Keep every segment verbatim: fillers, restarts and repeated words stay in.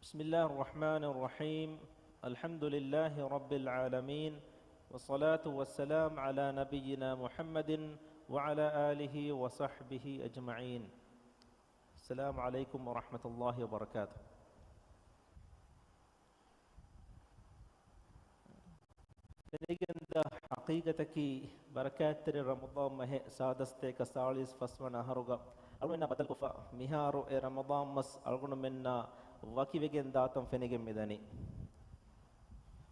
بسم الله الرحمن الرحيم. الحمد لله رب العالمين. والصلاة والسلام على نبينا محمد وعلى آله وصحبه أجمعين. السلام عليكم ورحمة الله وبركاته. ފެނިގެންދާ ޙަޤީޤަތަކީ، ބަރަކާތްތެރި ރަމަޟާން މަހެއް ސާދަ ސަތޭކަ ސާޅީސް ފަސް ވަނަ އަހަރުގަ އަޅުގަނޑާ ބަދަލުކޮށްފަ، މިހާރު އެ ރަމަޟާން މަސް އަޅުގަނޑުމެންނާ ވަކިވެގެން ދާތަން ފެނިގެން މިދަނީ.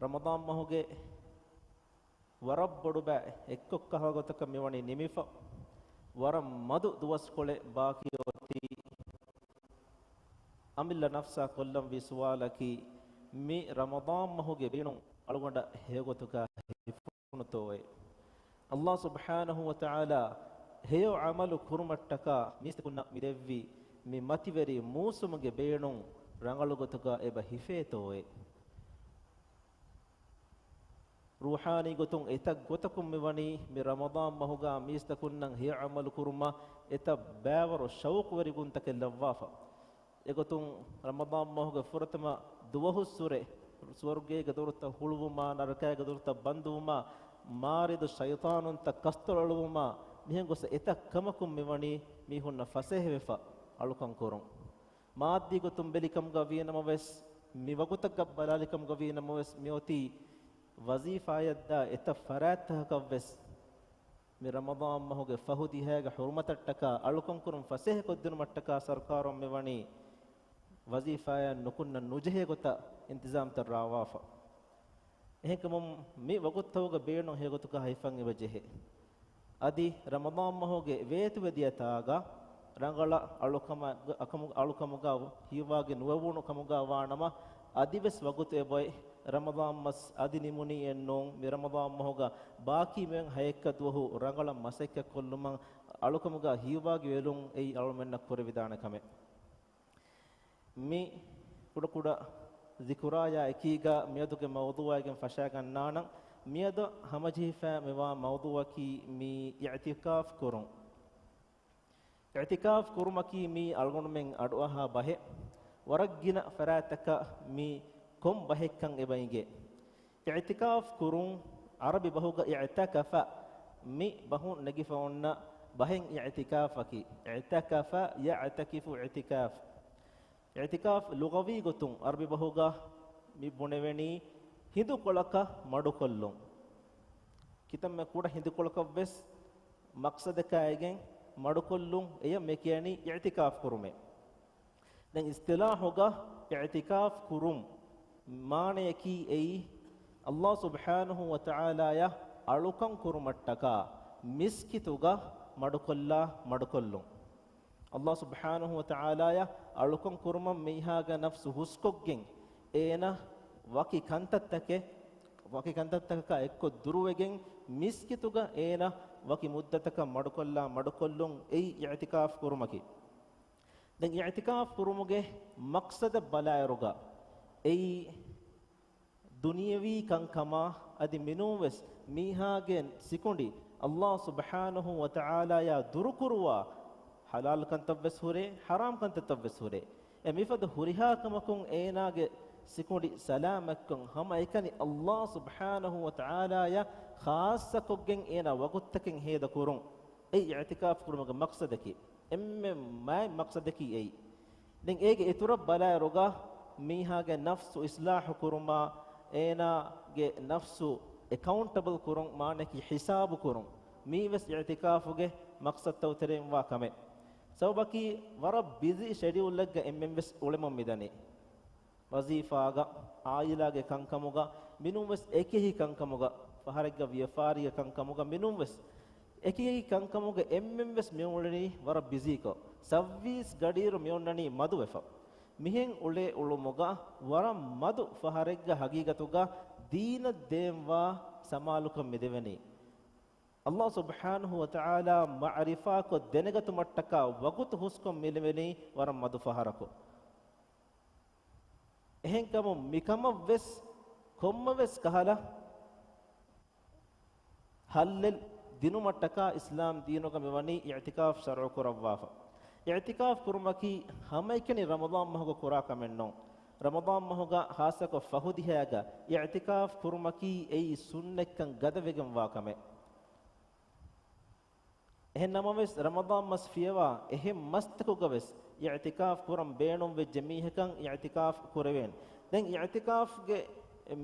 ރަމަޟާން މަހުގެ ވަރަށް ބޮޑު ބައެއް އެއްކޮށް ކަހަލަ ގޮތަކަށް މިވަނީ ނިމިފަ، ވަރަށް މަދު ދުވަސްކޮޅެއް ބާކީ އޮތީ. އަމިއްލަ ނަފްސާ ކޮށްލަންވީ ސުވާލަކީ، މި ރަމަޟާން މަހުގެ ބޭނުން އަޅުގަނޑަށް ހެޔޮގޮތުގަ ހިފުނުތޯއޭ؟ ﷲ ސުބްޙާނަހޫ ވަތަޢާލާ ހެޔޮ ޢަމަލު ކުރުމަށްޓަކާ މީސްތަކުންނަށް މިދެއްވި މި މަތިވެރި މޫސުމުގެ ބޭނުން ރަނގަޅު ގޮތުގަ އެބަ ހިފޭތޯއޭ؟ ރޫޙާނީ ގޮތުން އެތައް ގޮތަކުން މިވަނީ މި ރަމަޟާން މަހުގަ މީސްތަކުންނަށް ހެޔޮ ޢަމަލު ކުރުމަށް އެތައް ބައިވަރު ޝައުޤުވެރި ގުންތަކެއް ލައްވާފަ. އެގޮތުން ރަމަޟާން މަހުގެ ފުރަތަމަ ދުވަހުއްސުރެ ސުވަރުގޭގެ ދޮރުތައް ހުޅުވުމާ، ނަރަކާގެ ދޮރުތައް ބަންދުވުމާ، މާރިދު ޝައިޠާނުންތައް ކަސްތޮޅަޅުވުމާ، މިހެން ގޮސް އެތައް ކަމަކުން މިވަނީ މީހުންނަށް ފަސޭހަވެފަ އަޅުކަން ކުރުން. މާއްދީ ގޮތުން ބެލި ކަމުގަ ވީނަމަވެސް، މި ވަގުތަކަށް ބަލާލި ކަމުގަ ވީނަމަވެސް، މިއޮތީ ވަޒީފާއަށްދާ އެތައް ފަރާތްތަކަކަށްވެސް، މި ރަމަޟާން މަހުގެ ފަހު ދިހައިގެ ޙުރުމަތަށްޓަކާ އަޅުކަން ކުރުން ފަސޭހަ ކޮށްދިނުމަށްޓަކާ ސަރުކާރުން މިވަނީ ވަޒީފާއަށް ނުކުންނަން ނުޖެހޭ ގޮތަށް އިންތިޒާމްތައް ރާވާފަ. އެހެންކަމުން މި ވަގުތުތަކުގެ ބޭނުން ހެޔޮގޮތުގަ ހިފަން އެބަ ޖެހޭ. އަދި ރަމަޟާން މަހުގެ ވޭތުވެދިޔަ ތާގަ ރަނގަޅަށް އަޅުކަމަށް، އަކަމު-، އަޅުކަމުގަ ހީވާގި ނުވެވުނު ކަމުގަ ވާނަމަ، އަދިވެސް ވަގުތު އެބައޮތް. ރަމަޟާން މަސް އަދި ނިމުނީއެއްނޫން. މި ރަމަޟާން މަހުގަ ބާކީ މިއޮތް ހައެއްކަ ދުވަހު ރަނގަޅަށް މަސައްކަތްކޮށްލުމަށް އަޅުކަމުގަ ހީވާގި ވެލުން އެއީ އަޅުމެންނަށް ކުރެވިދާނެ ކަމެއް. މި ކުޑަކުޑަ ޒިކުރާޔާ އެކީގަ މިއަދުގެ މައުޟޫޢާއިގެން ފަށާގަންނާނަން. މިއަދު ހަމަޖެހިފައި މިވާ މައުޟޫޢަކީ މި އިޢްތިކާފް ކުރުން. އިޢްތިކާފް ކުރުމަކީ މީ އަޅުގަނޑުމެން އަޑުއަހާ ބަހެއް. ވަރަށް ގިނަ ފަރާތްތަކަށް މީ ކޮން ބަހެއްކަން އެބަ އިނގޭ. އިޢްތިކާފް ކުރުން ޢަރަބި ބަހުގަ އިޢްތަކަފަ، މި ބަހުން ނެގިފަ އޮންނަ ބަހެއް އިޢްތިކާފަކީ. އިޢްތަކަފަ ޔަޢްތަކިފު އިޢްތިކާފް. އިޢްތިކާފް ލުޣަވީ ގޮތުން ޢަރަބި ބަހުގަ މި ބުނެވެނީ ހިނދުކޮޅަކަށް މަޑުކޮށްލުން. ކިތަންމެ ކުޑަ ހިނދުކޮޅަކަށްވެސް މަޤްޞަދަކާއިގެން މަޑުކޮށްލުން އެޔަށް މި ކިޔަނީ އިޢްތިކާފް ކުރުމޭ. ދެން އިޞްޠިލާޙުގަ އިޢްތިކާފް ކުރުން މާނަޔަކީ އެއީ، ﷲ ސުބްޙާނަހޫ ވަތަޢާލާޔަށް އަޅުކަން ކުރުމަށްޓަކާ މިސްކިތުގަ މަޑުކޮށްލާ މަޑުކޮށްލުން. ﷲ ސުބްޙާނަހޫ ވަތަޢާލާޔަށް އަޅުކަން ކުރުމަށް މީހާގެ ނަފްސު ހުސްކޮށްގެން، އޭނަ ވަކި ކަންތައްތަކެއް، ވަކި ކަންތައްތަކަކާ އެއްކޮށް ދުރުވެގެން، މިސްކިތުގަ އޭނަ ވަކި މުއްދަތަކަށް މަޑުކޮށްލާ މަޑުކޮށްލުން އެއީ އިޢްތިކާފް ކުރުމަކީ. ދެން އިޢްތިކާފް ކުރުމުގެ މަޤްޞަދަށް ބަލާއިރުގަ އެއީ ދުނިޔަވީ ކަންކަމާ އަދި މިނޫންވެސް މީހާގެ ސިކުނޑި ﷲ ސުބްޙާނަހޫ ވަތަޢާލާޔާ ދުރުކުރުވާ ޙަލާލު ކަންތައްވެސް ހުރޭ، ޙަރާމް ކަންތައްތައްވެސް ހުރޭ. އެ މިފަދަ ހުރިހާ ކަމަކުން އޭނާގެ ސިކުނޑި ސަލާމަތްކޮށް، ހަމައެކަނި ﷲ ސުބްޙާނަހޫ ވަތަޢާލާޔަށް ޚާއްޞަކޮށްގެން އޭނާ ވަގުތުތަކެއް ހޭދަ ކުރުން. އެއީ އިޢްތިކާފް ކުރުމުގެ މަޤްޞަދަކީ. އެންމެ މާތް މަޤްޞަދަކީ އެއީ. ދެން އޭގެ އިތުރަށް ބަލާއިރުގަ މީހާގެ ނަފްސު އިޞްލާޙު ކުރުމާ، އޭނާގެ ނަފްސު އެކައުންޓަބަލް ކުރުން، މާނައަކީ ޙިސާބު ކުރުން. މީވެސް އިޢްތިކާފުގެ މަޤްޞަދުތައް ތެރެއިން ވާ ކަމެއް. ސަބަބަކީ ވަރަށް ބިޒީ ޝެޑިއުލެއްގަ އެންމެންވެސް އުޅެމުން މިދަނީ. ވަޒީފާގަ، އާއިލާގެ ކަންކަމުގަ، މިނޫންވެސް އެކި އެކި ކަންކަމުގަ، ފަހަރެއްގަ ވިޔަފާރީގެ ކަންކަމުގަ، މިނޫންވެސް އެކި އެކި ކަންކަމުގަ އެންމެންވެސް މިއުޅެނީ ވަރަށް ބިޒީކޮށް. ސައުވީސް ގަޑިއިރު މިއޮންނަނީ މަދުވެފަ. މިހެން އުޅޭ އުޅުމުގަ ވަރަށް މަދު ފަހަރެއްގަ ހަގީގަތުގަ ދީނަށް ދޭންވާ ސަމާލުކަން މިދެވެނީ. ﷲ ސުބްޙާނަހޫ ވަތަޢާލާ މަޢުރިފާކޮށް ދެނެގަތުމަށްޓަކާ ވަގުތު ހުސްކޮށް މިލެވެނީ ވަރަށް މަދު ފަހަރަކު. އެހެންކަމުން މިކަމަށްވެސް ކޮންމެވެސް ކަހަލަ ހައްލެއް ދިނުމަށްޓަކާ އިސްލާމް ދީނުގަ މިވަނީ އިޢްތިކާފް ޝަރުޢު ކުރައްވާފަ. އިޢްތިކާފް ކުރުމަކީ ހަމައެކަނި ރަމަޟާން މަހުގަ ކުރާ ކަމެއް ނޫން. ރަމަޟާން މަހުގަ ޚާއްޞަކޮށް ފަހު ދިހައިގަ އިޢްތިކާފް ކުރުމަކީ އެއީ ސުންނަތްކަން ގަދަވެގެންވާ ކަމެއް. އެހެން ނަމަވެސް، ރަމަޟާން މަސް ފިޔަވާ އެހެން މަސްތަކުގަވެސް އިޢްތިކާފް ކުރަން ބޭނުންވެއްޖެ މީހަކަށް އިޢްތިކާފް ކުރެވޭނެ. ދެން އިޢްތިކާފްގެ،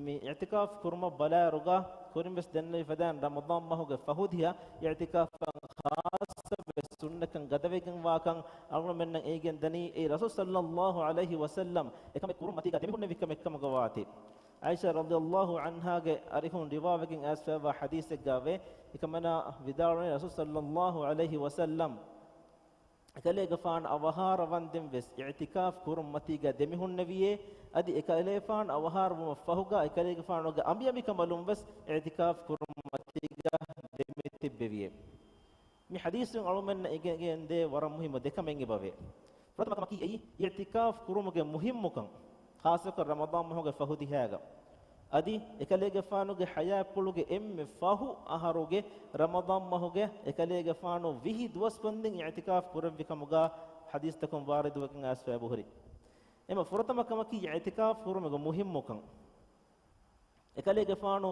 މި އިޢްތިކާފް ކުރުމަށް ބަލާއިރުގަ ކުރިންވެސް ދެންނެވި ފަދައިން ރަމަޟާން މަހުގެ ފަހު ދިހަ އިޢްތިކާފަށް ޚާއްޞަވެ ސުންނަތްކަން ގަދަވެގެންވާކަން އަޅުގަނޑުމެންނަށް އެނގިގެން ދަނީ. އެއީ ރަސޫލު ޞައްލައްލާހު ޢަލައިހި ވަސައްލަމް އެކަމެއް ކުރުމަތީގަ ދެމިހުންނެވި ކަމެއް ކަމުގަ ވާތީ. ޢާއިޝާ ރަޟިޔައްލާހު ޢަންހާގެ އަރިހުން ރިވާވެގެން އައިސްފައިވާ ޙަދީޘެއްގައިވޭ، އެކަމަނާ ވިދާޅުވަނީ ރަސޫލު ޞައްލައްލާހު ޢަލައިހި ވަސައްލަމް އެކަލޭގެފާނު އަވަހާރަވަންދެން ވެސް އިޢްތިކާފް ކުރުމަތީގަ ދެމިހުންނެވިއޭ، އަދި އެކަލޭފާނު އަވަހާރަވުމަށް ފަހުގަ އެކަލޭގެފާނުގެ އަނބިއަނބިކަނބަލުން ވެސް އިޢްތިކާފް ކުރުމަތީގަ ދެމިތިއްބެވިއޭ. މި ޙަދީޘުން އަޅުމެންނަށް އެނގިގެންދޭ ވަރަށް މުހިއްމު ދެކަމެއް އެބަވޭ. ފުރަތަމަ ކަމަކީ އެއީ، އިޢްތިކާފް ކުރުމުގެ މުހިއްމުކަން، ޚާއްޞަކޮށް ރަމަޟާން މަހުގެ ފަހު ދިހައިގަ. އަދި އެކަލޭގެފާނުގެ ޙަޔާތްޕުޅުގެ އެންމެ ފަހު އަހަރުގެ ރަމަޟާން މަހުގެ އެކަލޭގެފާނު ވިހި ދުވަސް ކޮންދިން އިޢްތިކާފް ކުރެއްވި ކަމުގަ ޙަދީޘްތަކުން ވާރިދުވެގެން އައިސްފައި އެބަހުރި. އެމަ ފުރަތަމަ ކަމަކީ އިޢްތިކާފް ކުރުމުގެ މުހިއްމުކަން. އެކަލޭގެފާނު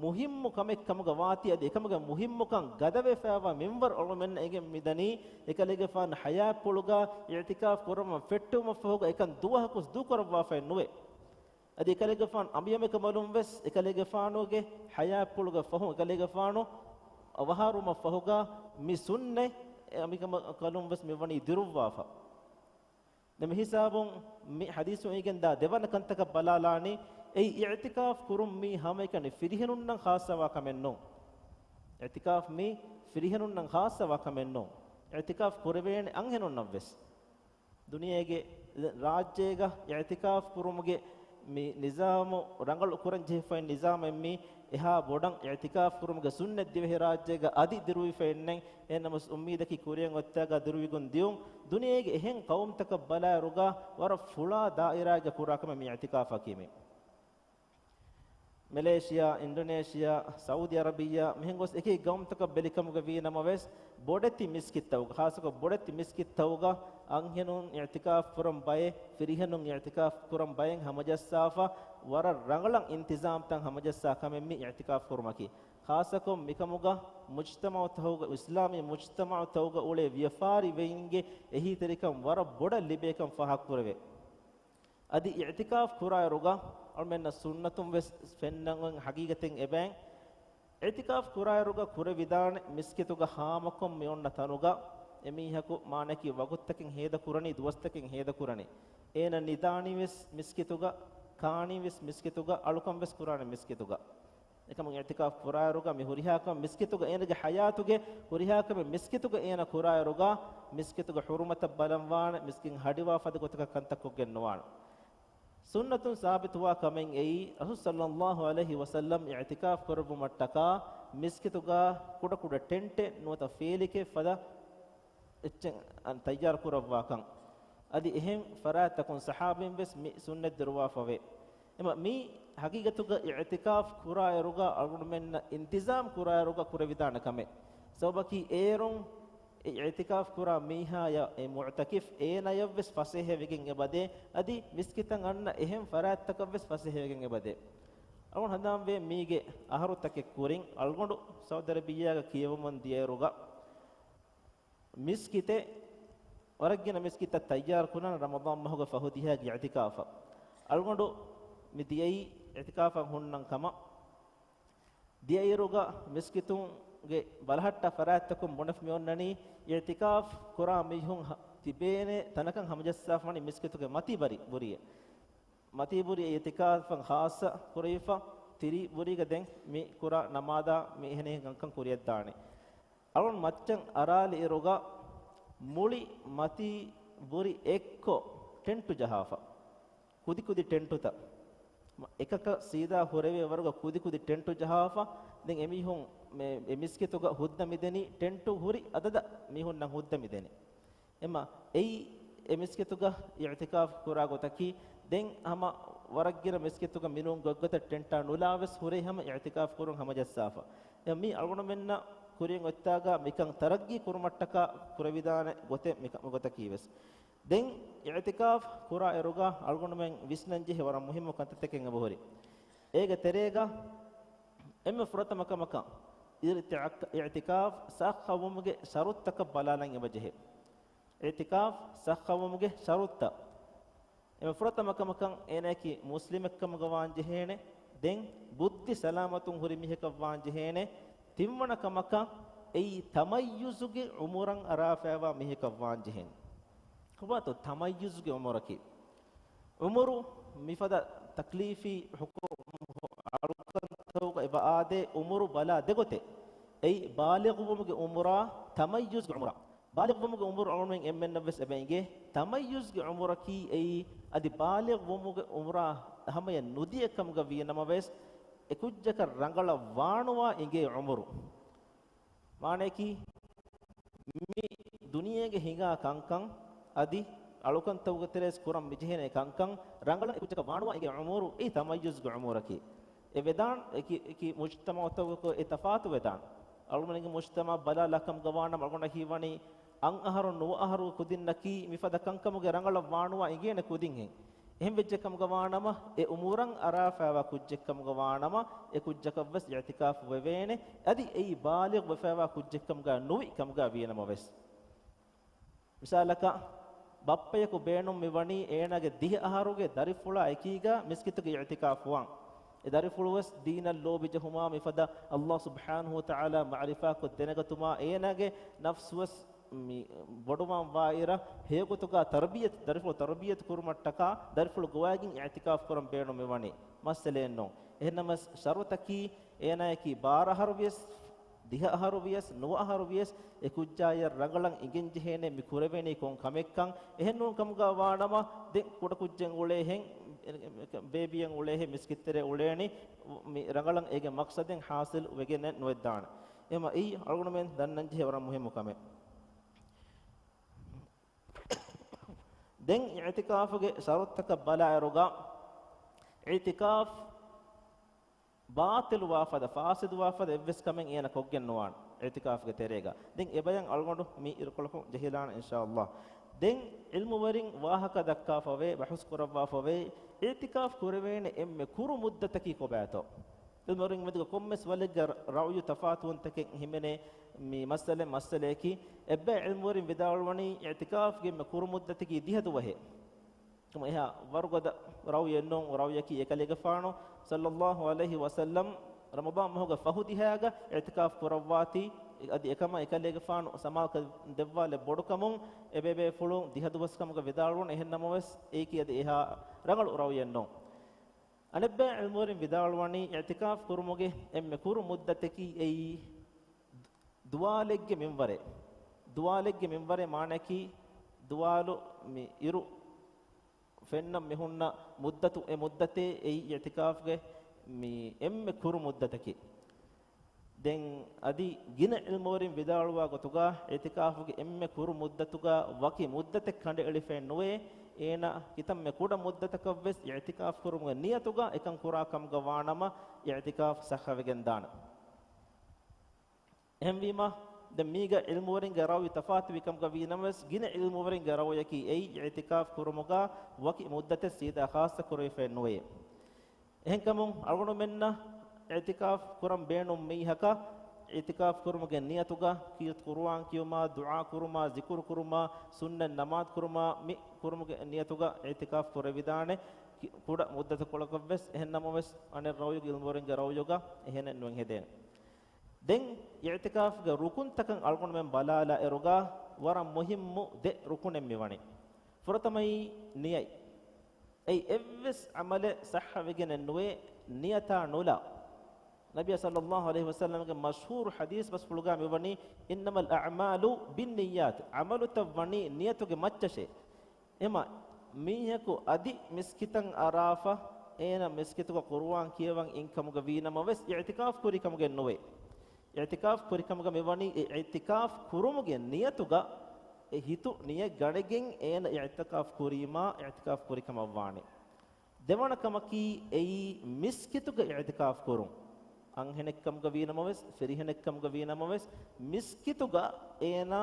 މުހިއްމު ކަމެއް ކަމުގަ ވާތީ، އަދި އެކަމުގެ މުހިއްމުކަން ގަދަވެފައިވާ މިންވަރު އަޅުމެންނަށް އެނގެން މިދަނީ، އެކަލޭގެފާނު ޙަޔާތްޕުޅުގަ އިޢްތިކާފް ކުރަމުން ފެއްޓެވުމަށްފަހުގަ އެކަން ދުވަހަކުސް ދޫކުރައްވާފައެއް ނުވޭ. އަދި އެކަލޭގެފާނު އަނބިއަނބިކަނބަލުން ވެސް އެކަލޭގެފާނުގެ ޙަޔާތްޕުޅުގެ ފަހު، އެކަލޭގެފާނު އަވަހާރުވުމަށްފަހުގަ މި ސުންނަތް އަނބިކަނބަލުން ވެސް މިވަނީ ދިރުއްވާފަ. ދެން މި ހިސާބުން މި ޙަދީޘުން އެނގިގެންދާ ދެވަނަ ކަންތަކަށް ބަލާލާނީ، އެއީ އިޢްތިކާފް ކުރުން މީ ހަމައެކަނި ފިރިހެނުންނަށް ޚާއްޞަވާ ކަމެއް ނޫން. އިޢްތިކާފް މީ ފިރިހެނުންނަށް ޚާއްޞަވާ ކަމެއް ނޫން. އިޢްތިކާފް ކުރެވޭނެ އަންހެނުންނަށް ވެސް. ދުނިޔޭގެ ރާއްޖޭގަ އިޢްތިކާފް ކުރުމުގެ މި ނިޒާމު ރަނގަޅު ކުރަން ޖެހިފައި ނިޒާމެއް މީ. އެހާ ބޮޑަށް އިޢްތިކާފް ކުރުމުގެ ސުންނަތް ދިވެހިރާއްޖޭގަ އަދި ދިރުވިފައެއްނެތް. އެހެންނަމަވެސް އުއްމީދަކީ ކުރިއަށް އޮތްތާގަ ދިރުވިގެން ދިޔުން. ދުނިޔޭގެ އެހެން ޤައުމުތަކަށް ބަލާއިރުގަ ވަރަށް ފުޅާ ދާއިރާއެއްގަ ކުރާ ކަމެއް މި އިޢްތިކާފަކީ މީ. މެލޭޝިޔާ، އިންޑޮނޭޝިޔާ، ސައުދީ އަރަބިއްޔާ މިހެން ގޮސް އެކި ޤައުމުތަކަށް ބެލިކަމުގަ ވީ ނަމަވެސް، ބޮޑެތި މިސްކިތްތަކުގަ، ޚާއްޞަކޮށް ބޮޑެތި މިސްކިތްތަކުގަ އަންހެނުން އިޢްތިކާފް ކުރަން ބައެއް، ފިރިހެނުން އިޢްތިކާފް ކުރަން ބައެއް ހަމަޖައްސާފަ، ވަރަށް ރަނގަޅަށް އިންތިޒާމްތައް ހަމަޖައްސާ ކަމެއް މި އިޢްތިކާފް ކުރުމަކީ. ޚާއްޞަކޮށް މިކަމުގަ މުޖްތަމަޢުތަކުގަ، އިސްލާމީ މުޖްތަމަޢުތަކުގަ އުޅޭ ވިޔަފާރިވެރިންގެ އެހީތެރިކަން ވަރަށް ބޮޑަށް ލިބޭކަން ފާހަގަކުރެވޭ. އަދި އިޢްތިކާފް ކުރާއިރުގަ އަޅުމެންނަށް ސުންނަތުން ވެސް ފެންނަން ހަގީގަތެއް އެބައިން. އިޢްތިކާފް ކުރާއިރުގަ ކުރެވިދާނެ މިސްކިތުގަ ހާމަކޮށް މި އޮންނަ ތަނުގަ އެމީހަކު މާނައަކީ ވަގުތުތަކެއް ހޭދަކުރަނީ، ދުވަސްތަކެއް ހޭދަކުރަނީ. އޭނަ ނިދާނީ ވެސް މިސްކިތުގަ، ކާނީ ވެސް މިސްކިތުގަ، އަޅުކަން ވެސް ކުރާނެ މިސްކިތުގަ. އެކަމު އިޢްތިކާފް ކުރާއިރުގަ މި ހުރިހާ ކަމެއް މިސްކިތުގަ އޭނަގެ ޙަޔާތުގެ ހުރިހާ ކަމެއް މިސްކިތުގަ އޭނަ ކުރާއިރުގަ މިސްކިތުގެ ޙުރުމަތަށް ބަލަންވާނެ، މިސްކިތް ހަޑިވާ ފަދަ ގޮތަކަށް ކަންތައް ކޮށްގެން ނުވާނެ. ސުންނަތުން ސާބިތުވާ ކަމެއް އެއީ، ރަސޫލު ޞައްލައްލާހު ޢަލައިހި ވަސައްލަމް އިޢްތިކާފް ކުރެއްވުމަށްޓަކާ މިސްކިތުގަ ކުޑަކުޑަ ޓެންޓެއް ނުވަތަ ފޭލިކެއް ފަދަ އެއްޗެއް އަން ތައްޔާރު ކުރައްވާކަން. އަދި އެހެން ފަރާތްތަކުން ޞަޙާބީން ވެސް މި ސުންނަތް ދިރުވާފަވޭ. އެމަ މީ ޙަޤީޤަތުގަ އިޢްތިކާފް ކުރާއިރުގަ އަޅުގަނޑުމެންނަށް އިންތިޒާމް ކުރާއިރުގަ ކުރެވިދާނެ ކަމެއް. ސަބަބަކީ އޭރުން އެ އިޢްތިކާފް ކުރާ މީހާޔަށް އެ މުޢްތަކިފް އޭނަޔަށް ވެސް ފަސޭހަވެގެން އެބަދޭ، އަދި މިސްކިތަށް އަންނަ އެހެން ފަރާތްތަކަށް ވެސް ފަސޭހަވެގެން އެބަދޭ. އަޅުގަނޑު ހަނދާންވޭ މީގެ އަހަރުތަކެއް ކުރިން އަޅުގަނޑު ސައުދި އަރަބިއްޔާގަ ކިޔެވެމުން ދިޔައިރުގަ، މިސްކިތެއް، ވަރަށް ގިނަ މިސްކިތްތައް ތައްޔާރު ކުރާނެ ރަމަޟާން މަހުގެ ފަހު ދިހައިގެ އިޢްތިކާފަށް. އަޅުގަނޑު މި ދިޔައީ އިޢްތިކާފަށް ހުންނަން ކަމަށް. ދިޔައިރުގަ މިސްކިތުންގެ ބަލަހައްޓާ ފަރާތްތަކުން ބުނެފަ މި އޮންނަނީ، އިޢްތިކާފް ކުރާ މީހުން ހަ-، ތިބޭނެ ތަނަކަށް ހަމަޖައްސާފަވަނީ މިސްކިތުގެ މަތީ ބުރި-، ބުރިއެއް. މަތީ ބުރި އިޢްތިކާފަށް ޚާއްޞަ ކުރެވިފަ، ތިރީ ބުރީގަ ދެން މި ކުރާ ނަމާދާ މި އެހެނިހެން ކަންކަން ކުރިއަށްދާނެ. އަޅުން މައްޗަށް އަރާލިއިރުގަ މުޅި މަތީ ބުރި އެއްކޮށް ޓެންޓު ޖަހާފަ. ކުދިކުދި ޓެންޓުތައް. މަ-، އެކަކަށް ސީދާ ހުރެވޭ ވަރުގަ ކުދިކުދި ޓެންޓު ޖަހާފަ. ދެން އެމީހުން މެ-، އެ މިސްކިތުގަ ހުއްދަ މިދެނީ، ޓެންޓު ހުރި އަދަދަށް މީހުންނަށް ހުއްދަ މިދެނީ. އެމަ އެއީ އެ މިސްކިތުގަ އިޢްތިކާފް ކުރާ ގޮތަކީ، ދެން ހަމަ ވަރަށް ގިނަ މިސްކިތުގަ މިނޫން ގޮތްގޮތަށް ޓެންޓާ ނުލާވެސް ހުރޭ ހަމަ އިޢްތިކާފް ކުރުން ހަމަޖައްސާފަ. އެ މީ އަޅުގަނޑުމެންނަށް ކުރިން އޮތްތާގަ މިކަން ތަރައްގީ ކުރުމަށްޓަކާ ކުރެވިދާނެ ގޮތެއް މިކަ-، މިގޮތަކީ ވެސް. ދެން އިޢްތިކާފް ކުރާ އިރުގަ އަޅުގަނޑުމެން ވިސްނަންޖެހޭ ވަރަށް މުހިއްމު ކަންތައްތަކެއް އެބަހުރި. އޭގެ ތެރޭގަ އެންމެ ފުރަތަމަ ކަމަކަށް އިޢްތިކާ-، އިޢްތިކާފް ސައްހަވުމުގެ ޝަރުތަކަށް ބަލާލަން އެބަޖެހޭ. އިޢްތިކާފް ސައްހަވުމުގެ ޝަރުތައް. އެންމެ ފުރަތަމަ ކަމަކަށް އޭނައަކީ މުސްލިމެއްކަމުގަ ވާން ޖެހޭނެ. ދެން ބުއްދި ސަލާމަތުން ހުރި މީހަކަށް ވާން ޖެހޭނެ. ތިންވަނަ ކަމަކަށް އެއީ ތަމައްޔުޒުގެ އުމުރަށް އަރާފައިވާ މީހަކަށް ވާން ޖެހޭނެ. ކޮބާތޯ ތަމައްޔުޒުގެ އުމުރަކީ؟ އުމުރު މިފަދަ ތަކްލީފީ ޙުކުމް އަޅުކަންތަކުގަ އެބަ އާދޭ އުމުރު ބަލާ ދެގޮތެއް. އެއީ ބާލިޣުވުމުގެ އުމުރާ ތަމައްޔުޒުގެ އުމުރާ. ބާލިޣުވުމުގެ އުމުރު އަޅުގަނޑުމެން އެންމެންނަށް ވެސް އެބަ އިނގޭ. ތަމައްޔުޒުގެ އުމުރަކީ އެއީ އަދި ބާލިޣުވުމުގެ އުމުރާ ހަމަޔަށް ނުދިޔަ ކަމުގަ ވީނަމަވެސް، އެ ކުއްޖަކަށް ރަނގަޅަށް ވާނުވާ އިނގޭ އުމުރު. މާނަޔަކީ، މި ދުނިޔޭގެ ހިނގާ ކަންކަން އަދި އަޅުކަންތަކުގެ ތެރޭސް ކުރަން މިޖެހޭނެ ކަންކަން ރަނގަޅަށް އެކުއްޖަކަށް ވާނުވާ އިނގޭ އުމުރު އެއީ ތަމައްޔުޒުގެ އުމުރަކީ. އެ ވެދާން އެކި، އެކި މުޖްތަމަޢުތަކުގަ އެ ތަފާތު ވެދާން. އަޅުގަނޑުގެ މުޖްތަމަޢަށް ބަލާލާ ކަމުގަ ވާނަމަ އަޅުގަނޑަށް ހީވަނީ އަށް އަހަރު ނުވަ އަހަރު ކުދިންނަކީ މިފަދަ ކަންކަމުގެ ރަނގަޅަށް ވާނުވާ އިނގޭނެ ކުދިންހެން. އެހެން ވެއްޖެ ކަމުގަ ވާނަމަ، އެ އުމުރަށް އަރާފައިވާ ކުއްޖެއް ކަމުގަ ވާނަމަ، އެ ކުއްޖަކަށް ވެސް އިޢްތިކާފު ވެވޭނެ، އަދި އެއީ ބާލިޣު ވެފައިވާ ކުއްޖެއް ކަމުގަ ނުވި ކަމުގަ ވީނަމަ ވެސް. މިސާލަކަށް، ބައްޕަޔަކު ބޭނުން މިވަނީ އޭނާގެ ދިހަ އަހަރުގެ ދަރިފުޅާ އެކީގަ މިސްކިތުގެ އިޢްތިކާފު ވާން. އެ ދަރިފުޅު ވެސް ދީނަށް ލޯބި ޖެހުމާ މިފަދަ ﷲ ސުބްޙާނަހޫ ވަތަޢާލާ މަޢުރިފާކޮށް ދެނެގަތުމާ އޭނާގެ ނަފްސު ވެސް މި ބޮޑުވާން ވާއިރަށް ހެޔޮގޮތުގަ ތަރުބިޔަތު، ދަރިފުޅު ތަރުބިޔަތު ކުރުމަށްޓަކާ ދަރިފުޅު ގޮވައިގެން އިޢްތިކާފު ކުރަން ބޭނުން މިވަނީ. މައްސަލައެއް ނޫން. އެހެންނަމަވެސް ޝަރުތަކީ އޭނާޔަކީ ބާރަ އަހަރު ވިޔަސް، ދިހަ އަހަރު ވިޔަސް، ނުވަ އަހަރު ވިޔަސް އެ ކުއްޖާޔަށް ރަނގަޅަށް އިނގެން ޖެހޭނެ މި ކުރެވޭނީ ކޮން ކަމެއްކަން. އެހެން ނޫން ކަމުގަ ވާނަމަ، ދެން ކުޑަ ކުއްޖެއް އުޅޭހެން، ބޭބީއެއް އުޅޭހެން މިސްކިތްތެރޭ އުޅޭނީ މި ރަނގަޅަށް އޭގެ މަޤްޞަދެއް ޙާޞިލް ވެގެނެއް ނުވެއްދާނެ. އެހެމަ އެއީ އަޅުގަނޑުމެން ދަންނަންޖެހޭ ވަރަށް މުހިއްމު ކަމެއް. ދެން އިޢްތިކާފުގެ ޝަރުތަކަށް ބަލާއިރުގަ، އިޢްތިކާފް ބާޠިލުވާފަދަ، ފާސިދުވާފަދަ އެއްވެސް ކަމެއް އޭނަ ކޮށްގެން ނުވާނެ އިޢްތިކާފްގެ ތެރޭގަ. ދެން އެބަޔަށް އަޅުގަނޑު މި އިރުކޮޅަކުން ޖެހިލާނެ އިންޝާﷲ. ދެން ޢިލްމުވެރިން ވާހަކަ ދައްކާފަވޭ، ބަޙުސް ކުރައްވާފަވޭ، އިޢްތިކާފް ކުރެވޭނެ އެންމެ ކުރު މުއްދަތަކީ ކޮބާތޯ؟ ޢިލްމުވެރިން މެދުގަ ކޮންމެސް ވަލެއްގެ ރައުޔު ތަފާތުވުންތަކެއް ހިމެނޭ މި މައްސަލަ، މައްސަލަޔަކީ، އެއްބައި ޢިލްމުވެރިން ވިދާޅުވަނީ އިޢްތިކާފްގެ އެންމެ ކުރު މުއްދަތަކީ ދިހަ ދުވަހޭ. އެހާ ވަރުގަދަ ރައުޔެއް ނޫން، ރައުޔަކީ އެކަލޭގެފާނު ޞައްލައްލާހު ޢަލައިހި ވަސައްލަމް ރަމަޟާން މަހުގެ ފަހު ދިހައިގަ އިޢްތިކާފް ކުރައްވާތީ، އަދި އެކަމަށް އެކަލޭގެފާނު ސަމާލުކަން ދެއްވާލެއް ބޮޑުކަމުން އެބޭބޭފުޅުން ދިހަ ދުވަސް ކަމުގަ ވިދާޅުވަން. އެހެން ނަމަވެސް އެއީކީ އަދި އެހާ ރަނގަޅު ރައުޔެއް ނޫން. އަނެއްބައި ޢިލްމުވެރިން ވިދާޅުވަނީ އިޢްތިކާފް ކުރުމުގެ އެންމެ ކުރު މުއްދަތަކީ އެއީ ދުވާލެއްގެ މިންވަރެއް. ދުވާލެއްގެ މިންވަރެއް މާނައަކީ ދުވާލު މި އިރު ފެންނަން މިހުންނަ މުއްދަތު، އެ މުއްދަތޭ އެއީ އިޢްތިކާފްގެ މި އެންމެ ކުރު މުއްދަތަކީ. ދެން އަދި ގިނަ ޢިލްމުވެރިން ވިދާޅުވާ ގޮތުގަ އިޢްތިކާފުގެ އެންމެ ކުރު މުއްދަތުގަ ވަކި މުއްދަތެއް ކަނޑައެޅިފައެއް ނުވޭ. އޭނަ ކިތަންމެ ކުޑަ މުއްދަތަކަށްވެސް އިޢްތިކާފް ކުރުމުގެ ނިޔަތުގަ އެކަން ކުރާ ކަމުގަ ވާނަމަ އިޢްތިކާފް ޞައްޙަވެގެން ދާނެ. އެހެންވީމަ، ދެން މީގަ ޢިލްމުވެރިންގެ ރައުޔު ތަފާތުވި ކަމުގަ ވީނަމަވެސް، ގިނަ ޢިލްމުވެރިންގެ ރައުޔަކީ އެއީ އިޢްތިކާފް ކުރުމުގަ ވަކި މުއްދަތެއް ސީދާ ޚާއްޞަ ކުރެވިފައެއް ނުވޭ. އެހެންކަމުން އަޅުގަނޑުމެންނަށް އިޢްތިކާފް ކުރަން ބޭނުން މީހަކަށް އިޢްތިކާފް ކުރުމުގެ ނިޔަތުގަ ކީރިތި ޤުރުއާން ކިޔުމާ، ދުޢާ ކުރުމާ، ޒިކުރު ކުރުމާ، ސުންނަތް ނަމާދު ކުރުމާ، މި ކުރުމުގެ ނިޔަތުގަ އިޢްތިކާފް ކުރެވިދާނެ. ކި-، ކުޑަ މުއްދަތުކޮޅަކަށްވެސް. އެހެން ނަމަވެސް، އަނެއް ރައުޔުގެ ޢިލްމުވެރިންގެ ރައުޔުގަ އެހެނެއް ނުވެން ހެދޭނެ. ދެން އިޢްތިކާފްގެ ރުކުންތަކަށް އަޅުގަނޑުމެން ބަލާލާ އިރުގަ ވަރަށް މުހިއްމު ދެ ރުކުނެއް މިވަނީ. ފުރަތަމައީ ނިޔަތް. އެއީ އެއްވެސް ޢަމަލެއް ޞައްޙަވެގެނެއް ނުވޭ، ނިޔަތާ ނުލާ. ނަބިއްޔާ ޞައްލައްލާހު ޢަލައިހި ވަސައްލަމްގެ މަޝްހޫރު ޙަދީޘް ބަސްފުޅުގަ މިވަނީ، "إنما الأعمال بالنيات." ޢަމަލުތައް ވަނީ ނިޔަތުގެ މައްޗަށޭ. އެމަ، މީހަކު އަދި މިސްކިތަށް އަރާފަ، އޭނަ މިސްކިތުގަ ޤުރުއާން ކިޔަވަން އިން ކަމުގަ ވީނަމަވެސް، އިޢްތިކާފް ކުރި ކަމުގެއް ނުވޭ. އިޢްތިކާފް ކުރި ކަމުގަ މިވަނީ، އެ އިޢްތިކާފް ކުރުމުގެ ނިޔަތުގަ، އެ ހިތު ނިޔަތް ގަނެގެން އޭނަ އިޢްތިކާފް ކުރީމާ، އިޢްތިކާފް ކުރި ކަމަށް ވާނެ. ދެވަނަ ކަމަކީ، އެއީ މިސްކިތުގަ އިޢްތިކާފް ކުރުން. އަންހެނެއްކަމުގަ ވީނަމަވެސް، ފިރިހެނެއްކަމުގަ ވީނަމަވެސް، މިސްކިތުގަ އޭނާ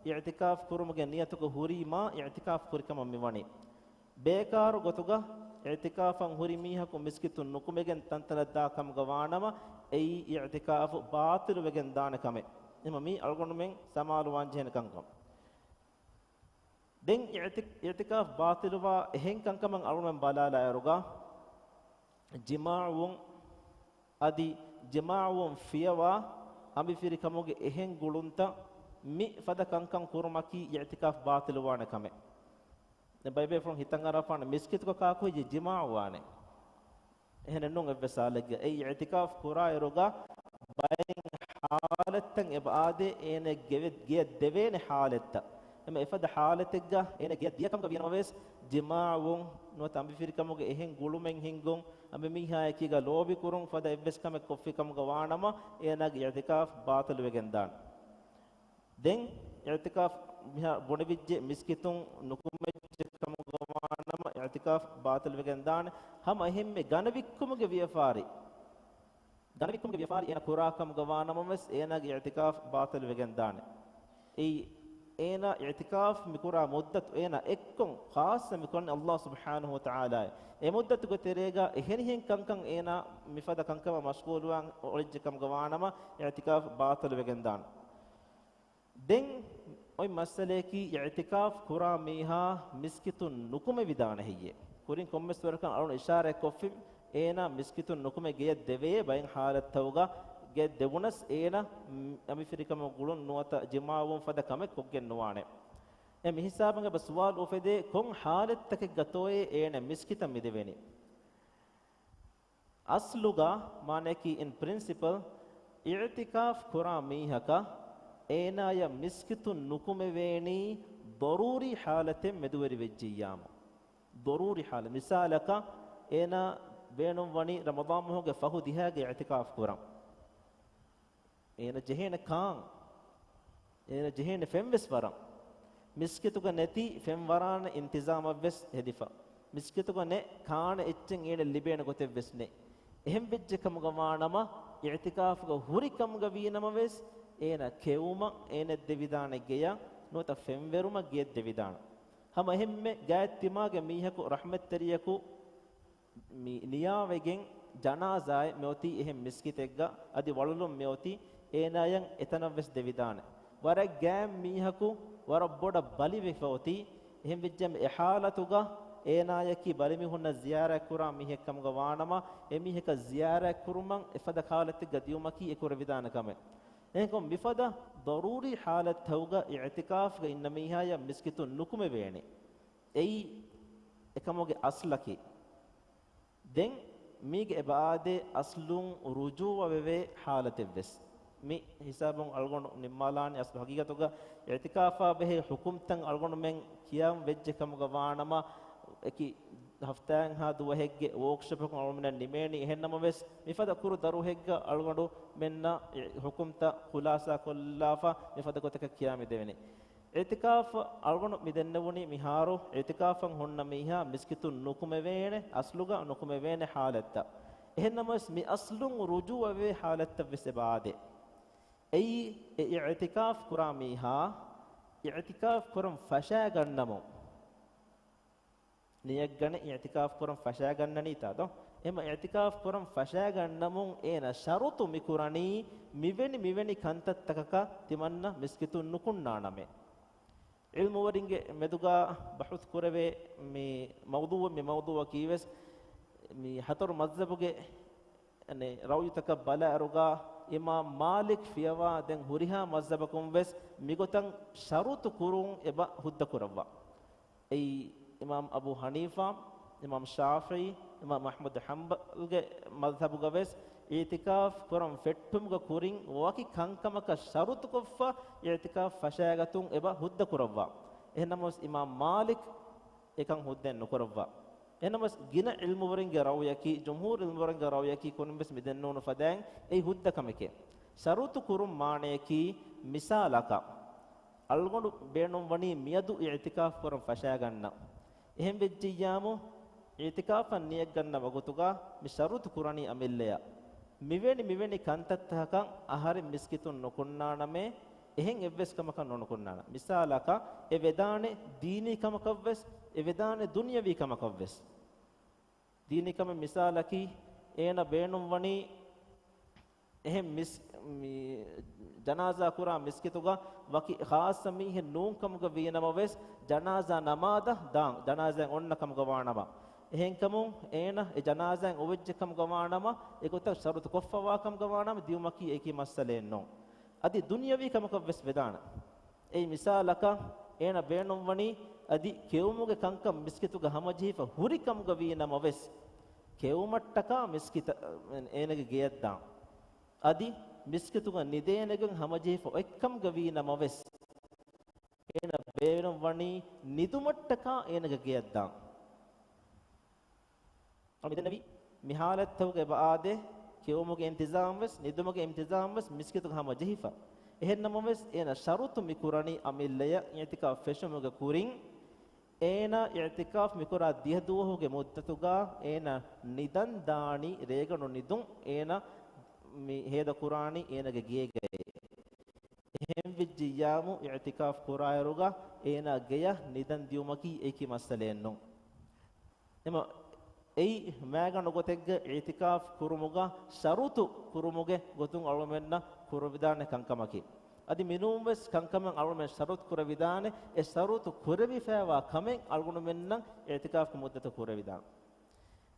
އިޢްތިކާފް ކުރުމުގެ ނިޔަތުގަ ހުރީމާ އިޢްތިކާފް ކުރި ކަމަށް މިވަނީ. ބޭކާރު ގޮތުގަ އިޢްތިކާފަށް ހުރި މީހަކު މިސްކިތުން ނުކުމެގެން ތަންތަނަށް ދާ ކަމުގަ ވާނަމަ، އެއީ އިޢްތިކާފު ބާޠިލު ވެގެން ދާނެ ކަމެއް. އެމަ މީ އަޅުގަނޑުމެން ސަމާލުވާން ޖެހޭނެ ކަންކަން. ދެން އިޢްތި-، އިޢްތިކާފް ބާޠިލުވާ އެހެން ކަންކަމަށް އަޅުމެން ބަލާލާއިރުގަ، ޖިމާޢުވުން އަދި ޖިމާޢުވުން ފިޔަވާ އަނބިފިރިކަމުގެ އެހެން ގުޅުންތައް މި ފަދަ ކަންކަން ކުރުމަކީ އިޢްތިކާފް ބާޠިލުވާނެ ކަމެއް. ދެން ބައިބޭފުޅުން ހިތަށް އަރާފާނެ މިސްކިތުގަ ކާކު ހިޖެ ޖިމާޢުވާނެ. އެހެނެއް ނޫން އެއްވެސް ހާލެއްގަ. އެއީ އިޢްތިކާފް ކުރާއިރުގަ ބައެއް ހާލަތްތައް އެބަ އާދޭ، އޭނަ ގެވެ-، ގެޔަށް ދެވޭނެ ހާލަތްތައް. އެމަ އެފަދަ ހާލަތެއްގަ އޭނަ ގެޔަށް ދިޔަ ކަމުގަ ވީނަމަވެސް، ޖިމާޢުވުން ނުވަތަ އަނބިފިރިކަމުގެ އެހެން ގުޅުމެއް ހިންގުން، އަނބިމީހާއެކީގަ ލޯބިކުރުން ފަދަ އެއްވެސް ކަމެއް ކޮށްފި ކަމުގަ ވާނަމަ، އޭނާގެ އިޢްތިކާފް ބާޠިލުވެގެން ދާނެ. ދެން އިޢްތިކާފް މިހާ ބުނެވިއްޖެ މިސްކިތުން ނުކުމެއްޖެ ކަމުގަ ވާނަމަ އިޢްތިކާފް ބާޠިލުވެގެން ދާނެ. ހަމަ އެހެންމެ ގަނެވިއްކުމުގެ ވިޔަފާރި، ގަނެވިއްކުމުގެ ވިޔަފާރި އޭނަ ކުރާ ކަމުގަ ވާނަމަވެސް އޭނާގެ އިޢްތިކާފް ބާޠިލުވެގެން ދާނެ. އެއީ އޭނާ އިޢްތިކާފް މިކުރާ މުއްދަތު އޭނާ އެއްކޮށް ޚާއްޞަ މިކުރަނީ ﷲ ސުބްޙާނަހޫ ވަތަޢާލާއޭ. އެ މުއްދަތުގެ ތެރޭގަ އެހެނިހެން ކަންކަން އޭނާ މިފަދަ ކަންކަމަށް މަޝްޣޫލުވާން އޮޅިއްޖެ ކަމުގަ ވާނަމަ އިޢްތިކާފް ބާޠިލުވެގެން ދާނެ. ދެން އޮތް މައްސަލަޔަކީ، އިޢްތިކާފް ކުރާ މީހާ މިސްކިތުން ނުކުމެވިދާނެ ހެއްޔޭ؟ ކުރިން ކޮންމެސް ވަރަކަށް އަޅުން އިޝާރާތް ކޮށްފި، އޭނާ މިސްކިތުން ނުކުމެ ގެޔަށް ދެވޭ ބައެއް ހާލަތްތަކުގަ. ގެޔަށް ދެވުނަސް އޭނާ އަނބިފިރިކަމުގަ ގުޅުން ނުވަތަ ޖިމާޢުވުން ފަދަ ކަމެއް ކޮށްގެން ނުވާނެ. އެ މިހިސާބުން އެބަ ސުވާލު އުފެދޭ، ކޮން ހާލަތްތަކެއްގަތޯއޭ އޭނަ މިސްކިތަށް މިދެވެނީ؟ އަސްލުގަ، މާނަޔަކީ in principle، އިޢްތިކާފް ކުރާ މީހަކަށް އޭނާޔަށް މިސްކިތުން ނުކުމެވޭނީ ޟަރޫރީ ޙާލަތެއް މެދުވެރިވެއްޖެއްޔާމު. ޟަރޫރީ ޙާލަތް. މިސާލަކަށް، އޭނާ ބޭނުންވަނީ ރަމަޟާން މަހުގެ ފަހު ދިހައިގެ އިޢްތިކާފް ކުރަން. އޭނަ ޖެހޭނެ ކާން، އޭނަ ޖެހޭނެ ފެން ވެސް ވަރަން. މިސްކިތުގަ ނެތި ފެން ވަރާނެ އިންތިޒާމަށް ވެސް ހެދިފަ. މިސްކިތުގަ ނެ ކާނެ އެއްޗެއް އޭނަ ލިބޭނެ ގޮތެއް ވެސް ނެ. އެހެން ވެއްޖެ ކަމުގަ ވާނަމަ، އިޢްތިކާފުގަ ހުރި ކަމުގަ ވީނަމަ ވެސް، އޭނަ ކެއުމަށް އޭނަ ދެވިދާނެ ގެޔަށް ނުވަތަ ފެންވެރުމަށް ގެޔަށް ދެވިދާނެ. ހަމަ އެހެންމެ ގާތް ތިމާގެ މީހަކު ރަޙްމަތްތެރިޔަކު މި ނިޔާވެގެން ޖަނާޒާއެއް މިއޮތީ އެހެން މިސްކިތެއްގަ އަދި ވަޅުލުން މިއޮތީ އޭނާޔަށް އެތަނަށް ވެސް ދެވިދާނެ. ވަރަށް ގާތް މީހަކު ވަރަށް ބޮޑަށް ބަލިވެފަ އޮތީ. އެހެން ވެއްޖެ އެ ޙާލަތުގަ އޭނާޔަކީ ބަލިމީހުންނަށް ޒިޔާރަތް ކުރާ މީހެއް ކަމުގަ ވާނަމަ، އެ މީހަކަށް ޒިޔާރަތް ކުރުމަށް އެފަދަ ޙާލަތެއްގަ ދިޔުމަކީ އެ ކުރެވިދާނެ ކަމެއް. އެހެންކޮށް މިފަދަ ޟަރޫރީ ޙާލަތްތަކުގަ އިޢްތިކާފްގަ އިންނަ މީހާޔަށް މިސްކިތުން ނުކުމެވޭނެ. އެއީ އެކަމުގެ އަސްލަކީ. ދެން މީގެ އެބައާދޭ އަސްލުން ރުޖޫޢަވެވޭ ޙާލަތެއްވެސް. މި ހިސާބުން އަޅުގަނޑު ނިންމާލާނީ އަސްލު ޙަޤީޤަތުގަ އިޢްތިކާފާ ބެހޭ ޙުކުމްތައް އަޅުގަނޑުމެން ކިޔަން ވެއްޖެ ކަމުގަ ވާނަމަ، އެކި ހަފްތާއެއްހާ ދުވަހެއްގެ ވޯކްޝޮޕަކުން އަޅުގަނޑުމެންނަށް ނިމޭނީ. އެހެންނަމަވެސް، މިފަދަ ކުރު ދަރުހެއްގަ އަޅުގަނޑުމެންނަށް އެ ޙުކުމްތައް ޚުލާޞާކޮށްލާފަ މިފަދަ ގޮތަކަށް ކިޔާމިދެވެނީ. އިޢްތިކާފް އަޅުގަނޑު މި ދެންނެވުނީ މިހާރު އިޢްތިކާފަށް ހުންނަ މީހާ މިސްކިތުން ނުކުމެވޭނެ، އަސްލުގަ ނުކުމެވޭނެ ޙާލަތްތައް. އެހެންނަމަވެސް މި އަސްލުން ރުޖޫޢަވޭ ޙާލަތްތައް ވެސް އެބަ އާދޭ. އެއީ، އެ އިޢްތިކާފް ކުރާ މީހާ އިޢްތިކާފް ކުރަން ފަށާގަންނަމުން ނިޔަތްގަނެ އިޢްތިކާފް ކުރަން ފަށާގަންނަނީތާ ދޯ؟ އެހެމަ އިޢްތިކާފް ކުރަން ފަށާގަންނަމުން އޭނަ ޝަރުޠު މިކުރަނީ މިވެނި މިވެނި ކަންތައްތަކަކަށް ތިމަންނަ މިސްކިތުން ނުކުންނާނަމޭ. ޢިލްމުވެރިންގެ މެދުގަ ބަޙުސް ކުރެވޭ މި މައުޟޫޢު، މި މައުޟޫޢަކީ ވެސް މި ހަތަރު މަޒްހަބުގެ އަނެއް ރައުޔުތަކަށް ބަލާއިރުގަ، އިމާމް މާލިކް ފިޔަވާ ދެން ހުރިހާ މަޒްހަބަކުން ވެސް މިގޮތަށް ޝަރުޠު ކުރުން އެބަ ހުއްދަ ކުރައްވާ. އެއީ، އިމާމް އަބޫ ޙަނީފާ، އިމާމް ޝާފިޢީ، އިމާމް އަޙްމަދު ޙަންބަލްގެ މަޒްހަބުގަ ވެސް އިޢްތިކާފް ކުރަން ފެއްޓުމުގަ ކުރިން ވަކި ކަންކަމަކަށް ޝަރުޠުކޮށްފަ އިޢްތިކާފް ފަށާގަތުން އެބަ ހުއްދަ ކުރައްވާ. އެހެންނަމަވެސް، އިމާމް މާލިކް އެކަން ހުއްދައެއް ނުކުރައްވާ. އެހެންނަމަވެސް، ގިނަ ޢިލްމުވެރިންގެ ރައުޔަކީ، ޖުމްހޫރު ޢިލްމުވެރިންގެ ރައުޔަކީ ކުރިން ވެސް މި ދެންނެވުނު ފަދައިން އެއީ ހުއްދަ ކަމެކޭ. ޝަރުޠު ކުރުން މާނަޔަކީ، މިސާލަކަށް، އަޅުގަނޑު ބޭނުންވަނީ މިއަދު އިޢްތިކާފް ކުރަން ފަށާގަންނަން. އެހެން ވެއްޖިއްޔާމު، އިޢްތިކާފަށް ނިޔަތްގަންނަ ވަގުތުގަ މި ޝަރުޠު ކުރަނީ އަމިއްލަޔަށް. މިވެނި މިވެނި ކަންތައްތަކަކަށް އަހަރެން މިސްކިތުން ނުކުންނާނަމޭ، އެހެން އެއްވެސް ކަމަކަށް ނުނުކުންނާނެ. މިސާލަކަށް އެ ވެދާނެ ދީނީ ކަމަކަށްވެސް، އެ ވެދާނެ ދުނިޔަވީ ކަމަކަށްވެސް. ދީނީ ކަމެއް މިސާލަކީ، އޭނަ ބޭނުންވަނީ އެހެން މިސް-، މި-، ޖަނާޒާ ކުރާ މިސްކިތުގަ ވަކި ޚާއްޞަ މީހެއް ނޫން ކަމުގަ ވީ ނަމަވެސް، ޖަނާޒާ ނަމާދަށް ދާން، ޖަނާޒާއިން އޮންނަ ކަމުގަ ވާނަމަ. އެހެންކަމުން އޭނަ އެ ޖަނާޒާއިން އޮވެއްޖެ ކަމުގަ ވާނަމަ، އެގޮތަށް ޝަރުތު ކޮށްފަވާ ކަމުގަ ވާނަމަ، ދިއުމަކީ އެކި މައްސަލައެއް ނޫން. އަދި ދުނިޔަވީ ކަމަކަށް ވެސް ވެދާނެ. އެއީ މިސާލަކަށް، އޭނަ ބޭނުންވަނީ އަދި ކެއުމުގެ ކަންކަން މިސްކިތުގަ ހަމަޖެހިފަ ހުރި ކަމުގަ ވީ ނަމަވެސް، ކެއުމަށްޓަކާ މިސްކިތަށް އޭނަގެ ގެޔަށް ދާން. އަދި މިސްކިތުގަ ނިދޭނެގޮތް ހަމަޖެހިފަ އޮތްކަމުގަ ވީ ނަމަވެސް، އޭނަ ބޭނުންވަނީ ނިދުމަށްޓަކާ އޭނަގެ ގެޔަށް ދާން. އަޅު މިދެންނެވީ، މި ހާލަތްތަކުގެ އެބަ އާދޭ، ކެއުމުގެ އިންތިޒާމްވެސް، ނިދުމުގެ އިންތިޒާމްވެސް މިސްކިތުގަ ހަމަޖެހިފަ. އެހެންނަމަވެސް، އޭނަ ޝަރުތު މިކުރަނީ އަމިއްލަޔަށް އިޢްތިކާފް ފެށުމުގެ ކުރިން، އޭނަ އިޢްތިކާފް މިކުރާ ދިހަ ދުވަހުގެ މުއްދަތުގަ އޭނަ ނިދަން ދާނީ، ރޭގަނޑު ނިދުން އޭނަ މި ހޭދަކުރާނީ އޭނަގެ ގޭގައޭ. އެހެންވެއްޖިއްޔާމު އިޢްތިކާފް ކުރާއިރުގަ އޭނާ ގެޔަށް ނިދަން ދިއުމަކީ އެކި މައްސަލައެއްނޫން. އެމަ އެއީ މާގަނޑު ގޮތެއްގަ އިޢްތިކާފް ކުރުމުގަ ޝަރުތު ކުރުމުގެ ގޮތުން އަޅުމެންނަށް ކުރެވިދާނެ ކަންކަމަކީ. އަދި މިނޫންވެސް ކަންކަމެއް އަޅުމެން ޝަރުތު ކުރެވިދާނެ، އެ ޝަރުތު ކުރެވިފައިވާ ކަމެއް އަޅުގަނޑުމެންނަށް އިޢްތިކާފްގެ މުއްދަތު ކުރެވިދާނެ.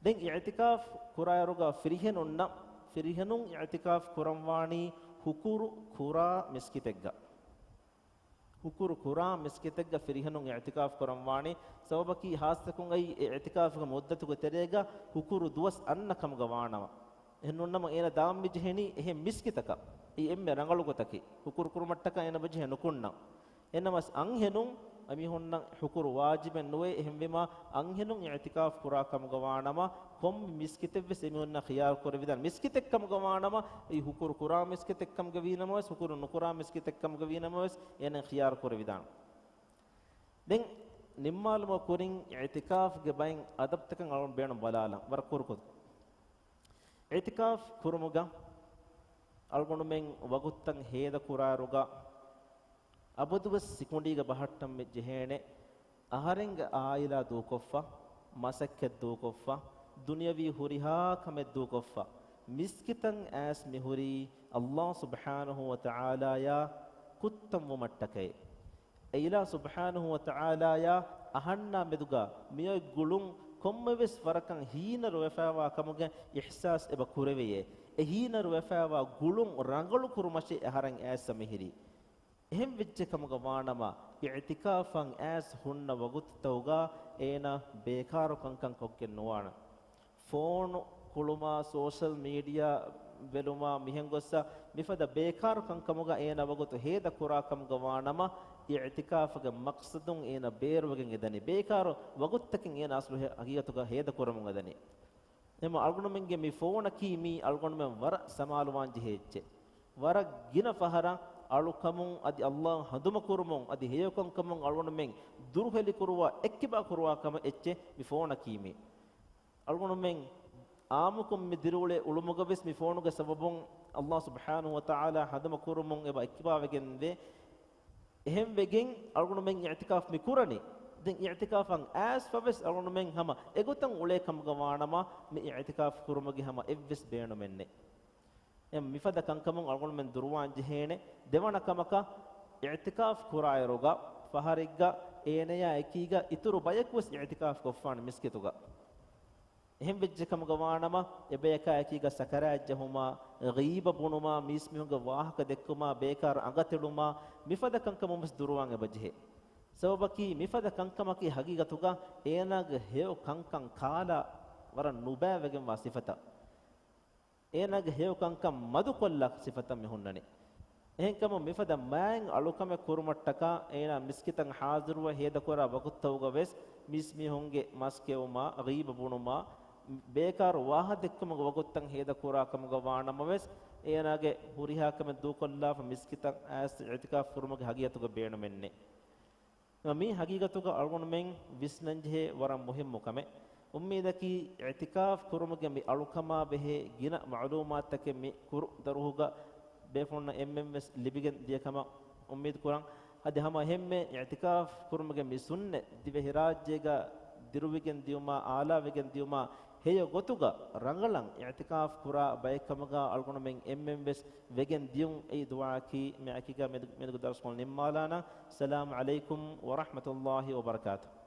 ދެން އިޢްތިކާފް ކުރާއިރުގަ ފިރިހެނުންނަށް، ފިރިހެނުން އިޢްތިކާފް ކުރަންވާނީ ހުކުރު ކުރާ މިސްކިތެއްގަ. ހުކުރު ކުރާ މިސްކިތެއްގަ ފިރިހެނުން އިޢްތިކާފް ކުރަންވާނީ، ސަބަބަކީ ހާއްސަކޮށް އައި އެ އިޢްތިކާފުގެ މުއްދަތުގެ ތެރޭގަ ހުކުރު ދުވަސް އަންނަ ކަމުގަ ވާނަމަ. އެހެންނޫންނަމަ އޭނަ ދާން މި ޖެހެނީ އެހެން މިސްކިތަކަށް. އެއީ އެންމެ ރަނގަޅު ގޮތަކީ. ހުކުރު ކުރުމަށްޓަކާ އޭނަ ބަޖެހޭ ނުކުންނަ. އެނަމަސް އަންހެނުން އެމީހުންނަށް ހުކުރު ވާޖިބެއް ނުވޭ، އެހެންވީމާ އަންހެނުން އިޢްތިކާފް ކުރާ ކަމުގަ ވާނަމަ، ކޮންމެ މިސްކިތެއްވެސް އެމީހުންނަށް ޚިޔާރު ކުރެވިދާނެ. މިސްކިތެއް ކަމުގަ ވާނަމަ، އެއީ ހުކުރު ކުރާ މިސްކިތެއް ކަމުގަ ވީނަމަވެސް، ހުކުރު ނުކުރާ މިސްކިތެއް ކަމުގަ ވީނަމަވެސް، އޭނަ ޚިޔާރު ކުރެވިދާނެ. ދެން ނިންމާލުމުގެ ކުރިން އިޢްތިކާފްގެ ބައިން އަދަބުތަކަށް އަޅުގަނޑު ބޭނުން ބަލާލަން. ވަރަށް ކުރުކޮށް. އިޢްތިކާފް ކުރުމުގަ އަޅުގަނޑުމެން ވަގުތުތައް ހޭދަކުރާއިރުގަ އަބަދުވެސް ސިކުނޑީގަ ބަހައްޓަން މި ޖެހޭނެ، އަހަރެންގެ އާއިލާ ދޫކޮށްފަ، މަސައްކަތް ދޫކޮށްފަ، ދުނިޔަވީ ހުރިހާ ކަމެއް ދޫކޮށްފަ، މިސްކިތަށް އައިސް މިހުރީ ﷲ ސުބްޙާނަހޫ ވަތަޢާލާޔާ ކުއްތަންވުމަށްޓަކައި. އެ އިލާ ސުބްޙާނަހޫ ވަތަޢާލާޔާ އަހަންނާ މެދުގަ މިއޮތް ގުޅުން ކޮންމެވެސް ވަރަކަށް ހީނަރުވެފައިވާ ކަމުގެ އިޙްސާސް އެބަ ކުރެވެޔޭ. އެ ހީނަރުވެފައިވާ ގުޅުން ރަނގަޅު ކުރުމަށޭ އަހަރެން އައިސް މިހިރީ. އެހެން ވެއްޖެ ކަމުގަ ވާނަމަ، އިޢްތިކާފަށް އައިސް ހުންނަ ވަގުތުތަކުގަ އޭނާ ބޭކާރު ކަންކަން ކޮށްގެން ނުވާނެ. ފޯނު ކުޅުމާ، ސޯޝަލް މީޑިއާ ބެލުމާ، މިހެން ގޮއްސަ މިފަދަ ބޭކާރު ކަންކަމުގަ އޭނާ ވަގުތު ހޭދަ ކުރާ ކަމުގަ ވާނަމަ، އިޢްތިކާފުގެ މަޤްޞަދުން އޭނާ ބޭރުވެގެން އެދަނީ. ބޭކާރު ވަގުތުތަކެއް އޭނާ އަސްލު ހެ-، ހަގީގަތުގަ ހޭދަ ކުރަމުން އެދަނީ. އެމަ އަޅުގަނޑުމެންގެ މި ފޯނަކީ މީ އަޅުގަނޑުމެން ވަރަށް ސަމާލުވާން ޖެހޭ އެއްޗެއް. ވަރަށް ގިނަ ފަހަރަށް އަޅުކަމުން އަދި ﷲ ހަނދުމަކުރުމުން އަދި ހެޔޮކަންކަމުން އަޅުގަނޑުމެން ދުރުހެލިކުރުވާ އެއްކިބާ ކުރުވާ ކަމެއް އެއްޗެއް މި ފޯނަކީ މީ. އަޅުގަނޑުމެން އާއްމުކޮށް މި ދިރިއުޅޭ އުޅުމުގަ ވެސް މި ފޯނުގެ ސަބަބުން ﷲ ސުބްޙާނަހޫ ވަތަޢާލާ ހަނދުމަކުރުމުން އެބަ އެއްކިބާވެގެން ވޭ. އެހެން ވެގެން އަޅުގަނޑުމެން އިޢްތިކާފް މި ކުރަނީ. ދެން އިޢްތިކާފަށް އައިސްފަވެސް އަޅުގަނޑުމެން ހަމަ އެގޮތަށް އުޅޭ ކަމުގަ ވާނަމަ، މި އިޢްތިކާފް ކުރުމުގެ ހަމަ އެއްވެސް ބޭނުމެއް ނެތް. އެ މިފަދަ ކަންކަމުން އަޅުގަނޑުމެން ދުރުވާން ޖެހޭނެ. ދެވަނަ ކަމަކަށް، އިޢްތިކާފް ކުރާއިރުގަ ފަހަރެއްގަ އޭނަޔާ އެކީގަ އިތުރު ބަޔަކުވެސް އިޢްތިކާފް ކޮށްފާނެ މިސްކިތުގަ. އެހެން ވެއްޖެ ކަމުގަ ވާނަމަ، އެބަޔަކާ އެކީގަ ސަކަރާތް ޖެހުމާ، ޣީބަ ބުނުމާ، މީސްމީހުންގެ ވާހަކަ ދެއްކުމާ، ބޭކާރު އަނގަތެޅުމާ، މިފަދަ ކަންކަމުން ވެސް ދުރުވާން އެބަޖެހޭ. ސަބަބަކީ، މިފަދަ ކަންކަމަކީ ހަގީގަތުގަ އޭނާގެ ހެޔޮ ކަންކަން ކާލާ ވަރަށް ނުބައިވެގެންވާ ސިފަތައް. އޭނާގެ ހެޔޮ ކަންކަން މަދުކޮށްލާ ސިފަތައް މި ހުންނަނީ. އެހެންކަމުން މިފަދަ މާތް އަޅުކަމެއް ކުރުމަށްޓަކާ އޭނާ މިސްކިތަށް ހާޒިރުވެ ހޭދަކުރާ ވަގުތުތަކުގަ ވެސް މީސްމީހުންގެ މަސް ކެއުމާ، ޣީބަ ބުނުމާ، ބޭކާރު ވާހަ ދެއްކުމުގެ ވަގުތުތައް ހޭދަކުރާ ކަމުގަ ވާނަމަވެސް، އޭނާގެ ހުރިހާ ކަމެއް ދޫކޮށްލާފަ މިސްކިތަށް އައިސް އިޢްތިކާފް ކުރުމުގެ ހަގީގަތުގަ ބޭނުމެއްނެއް. މި ހަގީގަތުގަ އަޅުގަނޑުމެން ވިސްނަންޖެހޭ ވަރަށް މުހިއްމު ކަމެއް. އުއްމީދަކީ އިޢްތިކާފް ކުރުމުގެ މި އަޅުކަމާ ބެހޭ ގިނަ މަޢުލޫމާތުތަކެއް މި ކުރު ދަރުހުގަ ބޭފުޅުންނަށް އެންމެންވެސް ލިބިގެން ދިޔަ ކަމަށް އުއްމީދު ކުރަން، އަދި ހަމަ އެހެންމެ އިޢްތިކާފް ކުރުމުގެ މި ސުންނަތް ދިވެހިރާއްޖޭގަ ދިރުވިގެން ދިޔުމާ، އާލާވެގެން ދިޔުމާ ހެޔޮ ގޮތުގަ ރަނގަޅަށް އިޢްތިކާފް ކުރާ ބައެއްކަމުގަ އަޅުގަނޑުމެން އެންމެން ވެސް ވެގެން ދިޔުން. އެއީ ދުޢާއަކީ. މިއަކީގަ މެދު-، މެދުގެ ދަރުސްކޮޅު ނިންމާލާނަން. އައްސަލާމު ޢަލައިކުމް ވަރަޙްމަތުﷲި ވަބަރަކާތުހު.